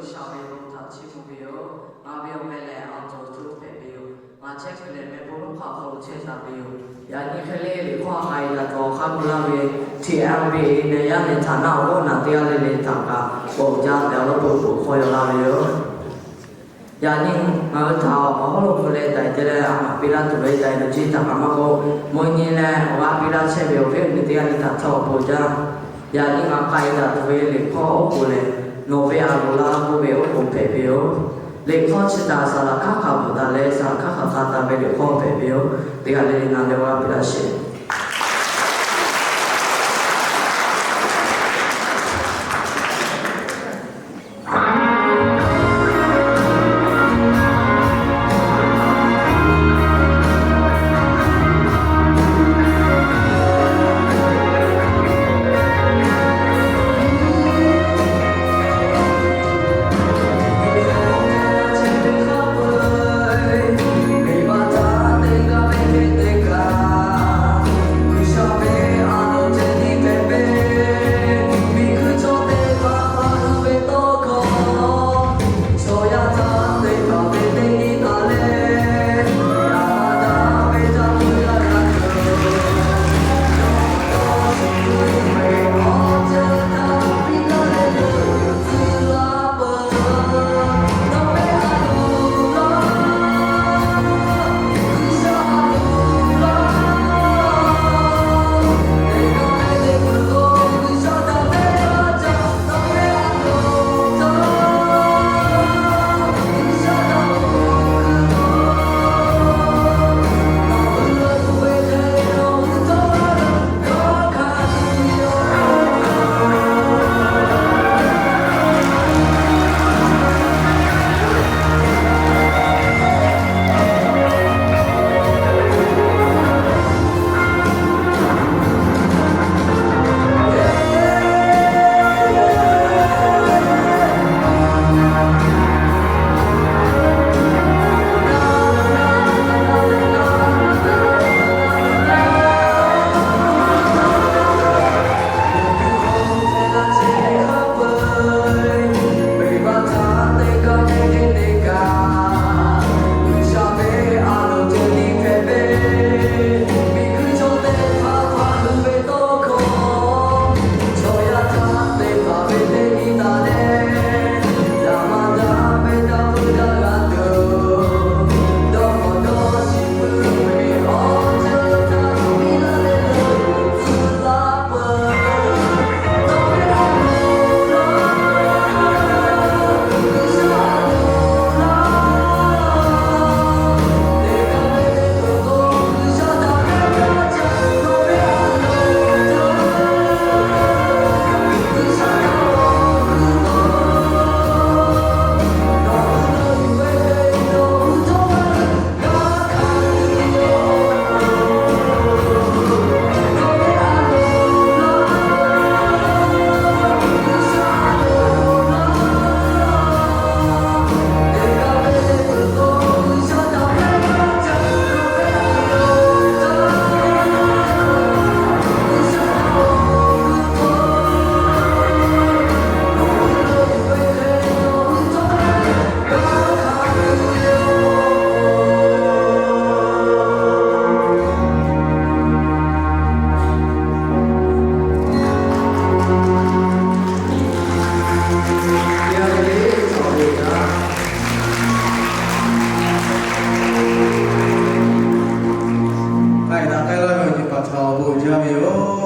G'uiˬsha ve bon htaꞈ chiˇ mvuh ve yoˬ. Ngaˬ ve awˬ meh lehˬ, Aˬ cawˬ Cuˇ hpehꞈ ve yoˬ. Ngaˬ chehˇ kuiˬ lehˬ, meh bon lonˉ hk'aw hk'aw lo chehˇ taˍ ve yoˬ. Yaꞈ nyi hk'e le liꞈ hkawˇ a k'ai daꞈ tuˬ awˬ hk'aˇ gu laˇ ve T L B A neh yaˇ neh htaꞈ naˆ awˬ g'awˇ naˬ teˇ g'aˇ le le htaꞈ kaꞈ k'awꞈ jaˇ tehꞈ awˬ lawˉ peuˬ k'oˍ hk'aw yaw laˇ ve yoˬ. Yaꞈ nyi ngaˬ hui htaꞈ awˬ hawˉ lo hk'e leh daiˬ te leh a maˍ piˇ laˇ tuˬ ve daiˬ ve chi htaꞈ kaꞈ maˇ k'oˆ, mvuhˇ nyi leh awˬ g'aˇ piˇ laˇ chehˇ ve awˬ viˉ awˬ nyi teˇ g'aˇ le htaꞈ htawˇ awˬ bon jaˇ. Yaꞈ nyi ngaˬ k'ai daꞈ tuˬ ve liꞈ hkawˇ oˉ k'oˍ lehˬ, nawˬ ve a loˍ laˇ k'oˆ ve oˉ k'oˍ hpehꞈ ve yoˬ. Liꞈ hkawˇ chi htaꞈ saˍ laꞈ hk'aˉ hk'a bvuhꞈ taˍ leh saˍ laꞈ hk'aˉ hk'a taˍ ve liꞈ hkawˇ hpehꞈ ve yoˬ. Teˇ g'aˇ le le na leh g'a piˇ laˇ sheˍ. K'ai daꞈ k'ai laˇ ve awˬ ceuˬ paˍ htaꞈ awˬ bon uiˍ jaˇ ve yoˬ.